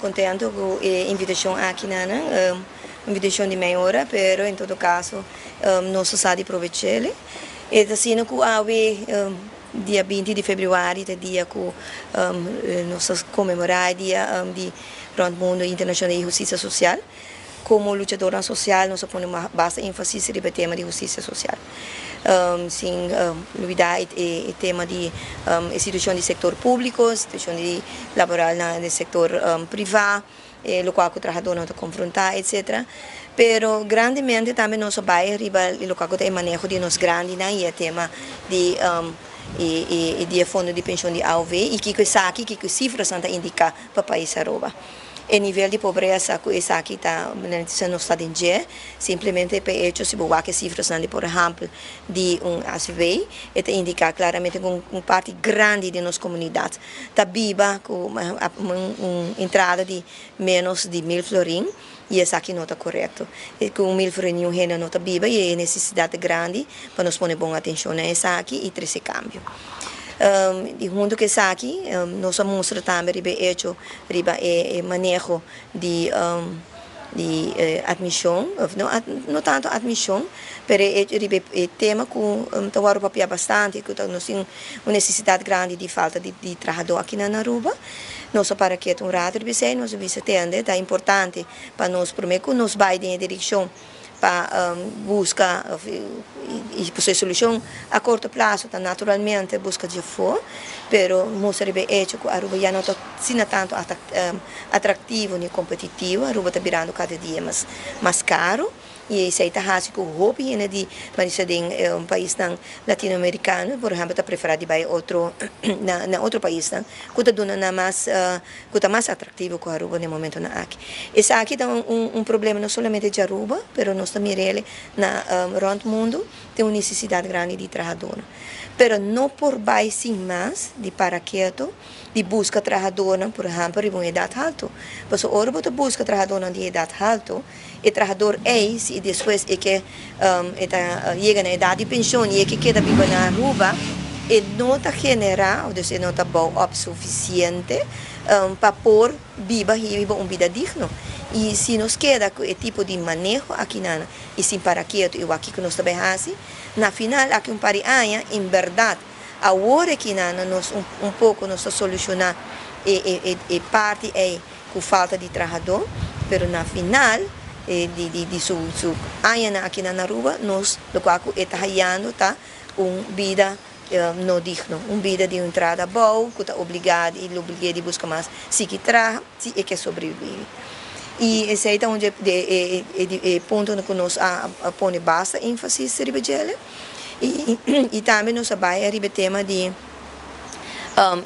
Contento cu e invitacion aki na nan, invitacion di mei ora, pero en todo caso nos sa di provech'e. E ta asina cu awe, dia 20 di februari, ta dia cu nos ta conmemora e dia di rond mundo internacional di husticia social. Como luchador social nos ta pone basta enfasis riba e tema di husticia social. Sin lubida e tema di e situacion di sector publico, situacion di laboral na sector priva, locual cu trahadornan ta confronta, etc. Pero grandemente tambe nos a bay riba locual cu ta e maneho di nos grandinan y e tema di e fondo di pensioen di AOV y kico esaki, kico cifranan ta indica pa pais Aruba. E nivel di pobresa cu esaki ta nos ta den dje, simplemente pa hecho si bo wak e cifranan di, por ehempel, di un ACV, e ta indica claramente cu un parti grandi di nos comunidad ta biba cu un entrada di menos di 1000 florin y esaki no ta corecto. Y cu 1000 florin un hende no ta biba y e necesidad grandi pa nos pone bon atencion na esaki y trece cambio. Y hunto cu esaki, nos a mustra tambe riba hecho, riba e maneho di admision, of no, no tanto admision, pero e riba e tema cu ta wordo papia bastante, cu nos tin un necesidad grandi di falta di trahador aki na Aruba. Nos a para keto un rato riba esey, nos a bisa tende, ta importante pa nos prome cu nos bay den direccion pa busca y solucion a corto plazo ta naturalmente busca di afo, pero mustra riba hecho cu Aruba ya no ta asina tanto atractivo ni competitivo. Aruba ta birando cada dia mas caro y esey ta haci cu hopi hende di manera den un paisnan latinoamericano, por ehempel, ta prefera di bay otro na otro paisnan cu ta duna na mas cu ta mas atractivo cu Aruba na momentonan aki. Esaki ta un problema no solamente di Aruba, pero nos ta mira na rond mundo tin un necesidad grandi di trahador. Pero no por bay sin mas di para keto, di busca trahador, por ehempel, di un edad halto. Pasobra ora bo busca trahador di edad halto, e trahador ey, si despues e ke yega na edad di pensioen y e ke keda biba na Aruba, e no ta genera, dus e no ta bouw op suficiente pa por biba y biba un bida digno. Y si nos keda cu e tipo di maneho aki na y sin para keto y aki cu nos ta bay haci, na final aki un par di aña, en berdad, awor aki na nos un poco nos ta soluciona e parti ey cu falta di trahador, pero na final di su aña aki na Aruba, nos locual cu ta hayando ta un bida no digno, un bida di un entrada abou, cu ta obliga y obliga di busca mas si ke traha, si e ke sobrevivi. Y esey ta unda e punto cu nos a pone basta enfasis riba dje. Y tambe nos a bay riba tema di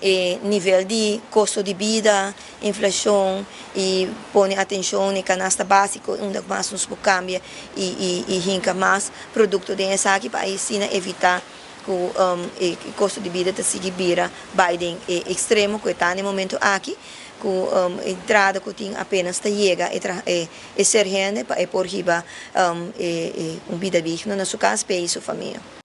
e nivel di costo di bida, inflacion y pone atencion na canasta basico, unda mas nos cambia y hinca mas producto den esaki pa asina evita cu e costo di bida ta sigui bira bay den e extremo cu ta na e momento aki, cu entrada cu tin apenas ta yega e ser hende pa e por hiba un bida digno na su cas y su famia.